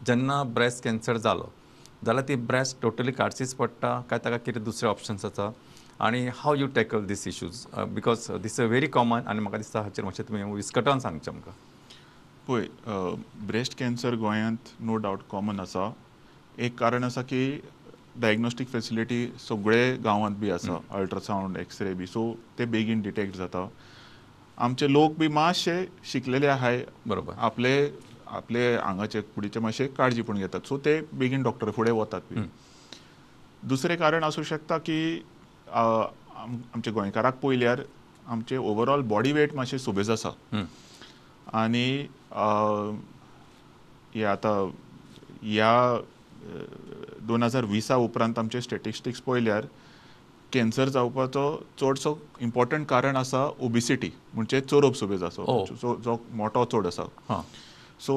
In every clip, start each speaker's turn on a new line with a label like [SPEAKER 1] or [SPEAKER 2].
[SPEAKER 1] जेन्ना breast cancer जालो जाल्यार ती ब्रेस्ट टोटली काडचीच पडटा काय ताका कितें दुसरे ऑप्शन्स आसा आनी how you tackle these issues, because this a very common आनी म्हाका दिसता हाचेर मातशें तुमी विस्कटावन सांगचें आमकां.
[SPEAKER 2] पळय, ब्रेस्ट कॅन्सर गोंयांत नो डावट कॉमन आसा. एक कारण आसा की डायग्नोस्टीक फेसिलिटी सगळे गांवांत बी आसा, अल्ट्रासावंड, एक्सरे बी, सो ते बेगीन डिटेक्ट जाता. आमचे लोक बी मातशे शिकलेले आहाय. आपले आपले आंगाचे कुडीचे मातशे काळजी पण घेतात, सो ते बेगीन डॉक्टर फुडें वतात बी. दुसरें कारण आसूं शकता की आमच्या गोंयकाराक पळयल्यार आमचे ओवरऑल बॉडी वेट मातशें सुबेज आसा आनी हे आतां ह्या 2020 उपरांत आमचे स्टेटिस्टिक्स पळयल्यार कॅन्सर जावपाचो चडसो इम्पॉर्टंट कारण आसा ओबिसिटी, म्हणजे चोरोप सुबेज आसा, जो जो मोटो चड आसा. सो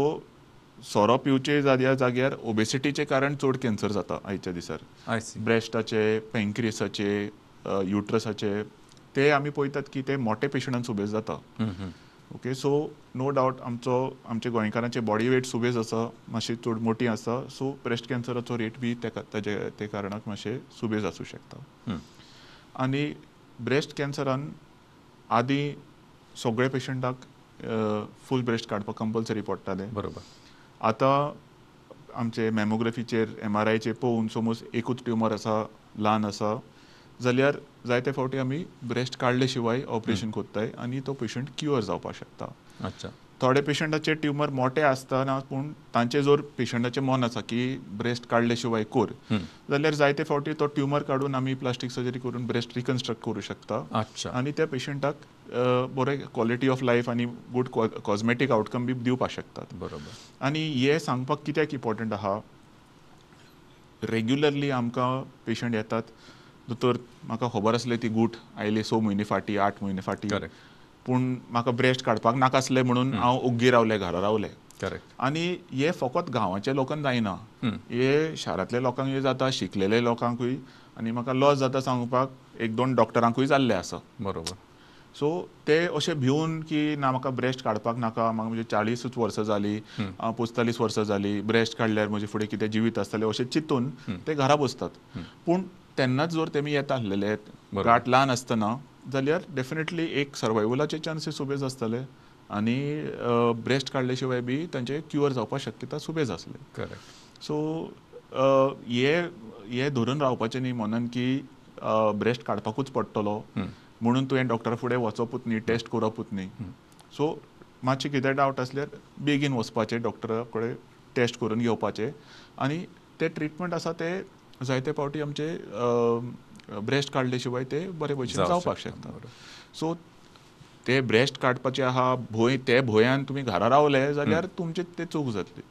[SPEAKER 2] सोरो पिवचे जाग्यार ओबेसिटीचे कारण चड कॅन्सर जाता आयच्या दिसार.
[SPEAKER 1] I see.
[SPEAKER 2] ब्रेस्टाचे, पेंक्रियसाचे, युट्रसाचे, ते आमी पळयतात की ते मोठे पेशंटान सुबेज जाता. ओके, सो नो डावट आमचो आमचे गोंयकारांचे बॉडी वेट सुबेज आसा, मातशी चड मोटी आसा, सो ब्रेस्ट कॅन्सराचो रेट बी तेका ताजे ते कारणाक मातशें सुबेज आसूं शकता. आनी ब्रेस्ट कॅन्सरान आदी सगळे पेशंटाक फूल ब्रेस्ट काडपाक कंपल्सरी पडटालें. आतां आमचे मॅमोग्राफीचेर, एमआरआयचेर पळोवन समज एकूच ट्युमर आसा, ल्हान आसा जाल्यार जायते फावटी आमी ब्रेस्ट काडले शिवाय ऑपरेशन करताय आनी तो पेशंट क्युअर जावपाक शकता. थोडे पेशंटाचे ट्युमर मोठे आसतना पूण तांचे जर पेशंटाचें मन आसा की ब्रेस्ट काडले शिवाय कर जाल्यार जायते फावटी तो ट्युमर काडून आमी प्लास्टीक सर्जरी करून ब्रेस्ट रिकन्स्ट्रक्ट करूं शकता आनी त्या पेशंटाक बरें क्वॉलिटी ऑफ लायफ आनी गूड कॉजमेटीक आउटकम बी दिवपाक शकतात. आनी हे सांगपाक कित्याक इम्पॉर्टंट आहा, रेग्युलरली आमकां पेशंट येतात, दोतोर म्हाका खबर आसलें ती गूठ आयली 6 म्हयने फाटीं, 8 म्हयने फाटीं, पूण म्हाका ब्रेस्ट काडपाक नाका आसलें म्हणून हांव ओग्गी रावलें, घरा रावलें. आनी हे फकत गांवाच्या लोकांक जायना, हे शारांतल्या लोकांकूय जाता, शिकलेले लोकांकूय, आनी म्हाका लॉस जाता सांगपाक, एक दोन डॉक्टरांकूय जाल्लें आसा. सो ते अशे भिवन की ना म्हाका ब्रेस्ट काडपाक नाका, म्हाका म्हणजे 40च वर्सां जाली, 45 वर्सां जाली, ब्रेस्ट काडल्यार म्हजे फुडें कितें जिवीत आसतलें अशें चिंतून ते घरा बसतात. पूण तेन्नाच जर तेमी येता आसलेले गांठ ल्हान आसतना जाल्यार डेफिनेटली एक सर्वायवलाचे चान्सीस सुबेज आसतले आनी ब्रेस्ट काडले शिवाय बी तांचे क्युअर जावपाक शक्यता सुबेज आसले. सो हे हे धरून रावपाचें न्ही मनान की ब्रेस्ट काडपाकूच पडटलो म्हणून तुवें डॉक्टरा फुडें वचपूच न्ही, टेस्ट करपूच न्ही. सो मातशें कितें डावट आसल्यार बेगीन वचपाचें, डॉक्टरा कडेन टेस्ट करून घेवपाचें आनी ते ट्रिटमेंट आसा ते जायते फावटी आमचे ब्रेस्ट काडले शिवाय ते बरे भशेन जावपाक शकता. सो ते ब्रेस्ट काडपाचे आहा भंय, ते भंयान तुमी घरा रावले जाल्यार तुमचे ते चूक जातली.